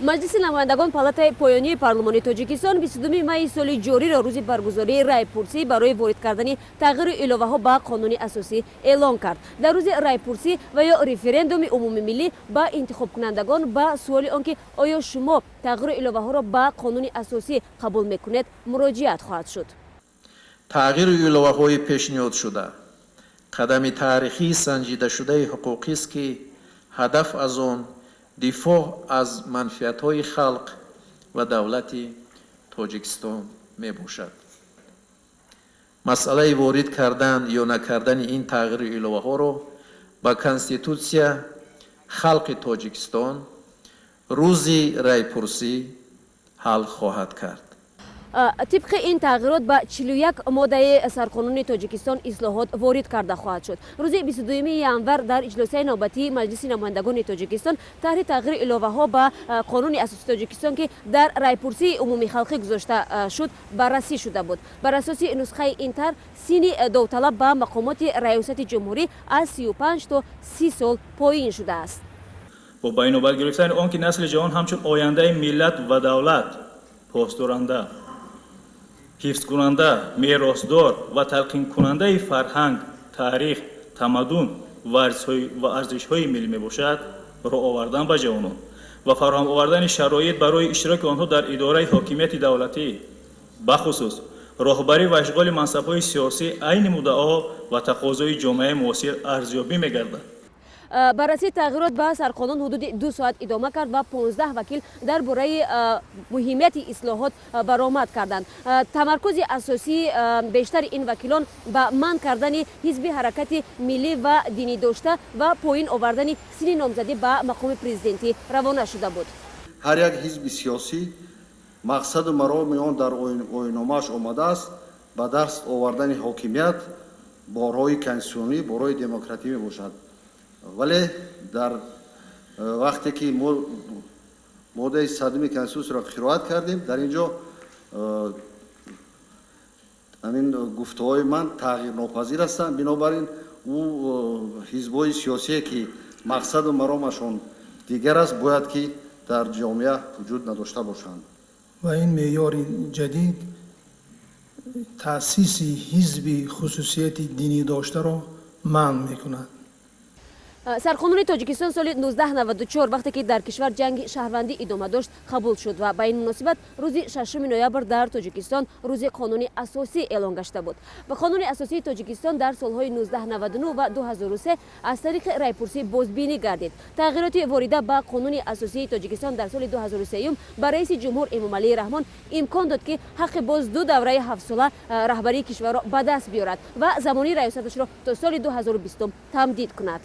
Маҷлиси намояндагон, палатаи поёнии парлумони Тоҷикистон, 22 майи соли ҷориро рӯзи баргузории райпурсӣ барои ворид кардани тағйиру иловаҳо ба Қонуни асосӣ эълон кард. Дар рӯзи райпурсӣ ва ё референдуми умумимиллӣ ба интихобкунандагон ба суоли он ки оё шумо тағйиру иловаҳоро ба Қонуни асосӣ қабул мекунед, муроҷиат хоҳад шуд. Тағйиру иловаҳои пешниҳодшуда қадами таърихии санҷидашудаи ҳуқуқист, ки ҳадаф аз он дифоъ аз манфиатҳои халқ ва давлати Тоҷикистон мебошад. Масъалаи ворид кардан ё накардани ин тағйиру иловаҳоро ба Конститутсия халқи Тоҷикистон рӯзи райпурсӣ ҳал хоҳад кард. Тибқи ин тағйирот ба 41 моддаи Сарқонуни Тоҷикистон ислоҳот ворид карда хоҳад шуд. Рӯзи 22 январ дар иҷлосияи навбатии Маҷлиси намояндагони Тоҷикистон тарҳи тағйири иловаҳо ба Қонуни асосии Тоҷикистон, ки дар райпурсии умумихалқӣ гузошта шуд, баррасӣ шуда буд. Бар асоси нусхаи ин тарҳ, синни довталаб ба мақомоти раёсати ҷумҳурӣ аз 35 то 30 сол поин шудааст. Бо ба инобат гирифтани он ки насли ҷавон ҳамчун ояндаи миллат ва давлат, посдоранда, ҳифзкунанда, меросдор ва талқинкунандаи фарҳанг, таърих, тамаддун ва арзишҳои миллӣ мебошад, роҳ овардан ба ҷавонон ва фароҳам овардани шароит барои иштироки онҳо дар идораи ҳокимияти давлатӣ, бахусус роҳбарӣ ва ишғоли мансабҳои сиёсӣ, айни муддао ва тақозои ҷомеаи муосир арзёбӣ мегардад. Баррасии тағйирот ба Сарқонун ҳудуди 2 соат идома кард ва 15 вакил дар бораи муҳимияти ислоҳот баромад карданд. Тамаркузи асосии бештари ин вакилон ба манъ кардани ҳизби Ҳаракати миллӣ ва динӣ дошта ва поин овардани синни номзадӣ ба мақоми президентӣ равона шуда буд. Ҳар як ҳизби сиёсӣ мақсаду мароми он дар оинномааш омадааст, ба даст овардани ҳокимият бо роҳи конститутсионӣ, бо роҳи демократӣ мебошад. Вале дар вақте ки мо моддаи 100-уми Конститутсияро қироат кардем, дар ин ҷо ҳамин гуфтаҳои ман тағйирнопазир ҳастанд. Бинобар ин, ӯ ҳизбҳои сиёсие, ки мақсаду маромашон дигар аст, бояд ки дар ҷомеа вуҷуд надошта бошанд. Ва ин меъёри ҷадид таъсиси ҳизби хусусияти динӣ доштаро манъ мекунад. Сарқонуни Тоҷикистон соли 1994, вақте ки дар кишвар ҷанги шаҳрвандӣ идома дошт, қабул шуд ва ба ин муносибат рӯзи 6 ноябр дар Тоҷикистон Рӯзи Қонуни асосӣ эълон гашта буд. Ба Қонуни асосии Тоҷикистон дар солҳои 1999 ва 2003 аз тариқи райпурсӣ бозбинӣ гардид. Тағйироти ворида ба Қонуни асосии Тоҷикистон дар соли 2003 ба раиси ҷумҳур Эмомалӣ Раҳмон имкон дод, ки ҳаққи боз ду давраи ҳафтсола раҳбарии кишварро ба даст биёрад ва замони раёсаташро то соли 2020 тамдид кунад.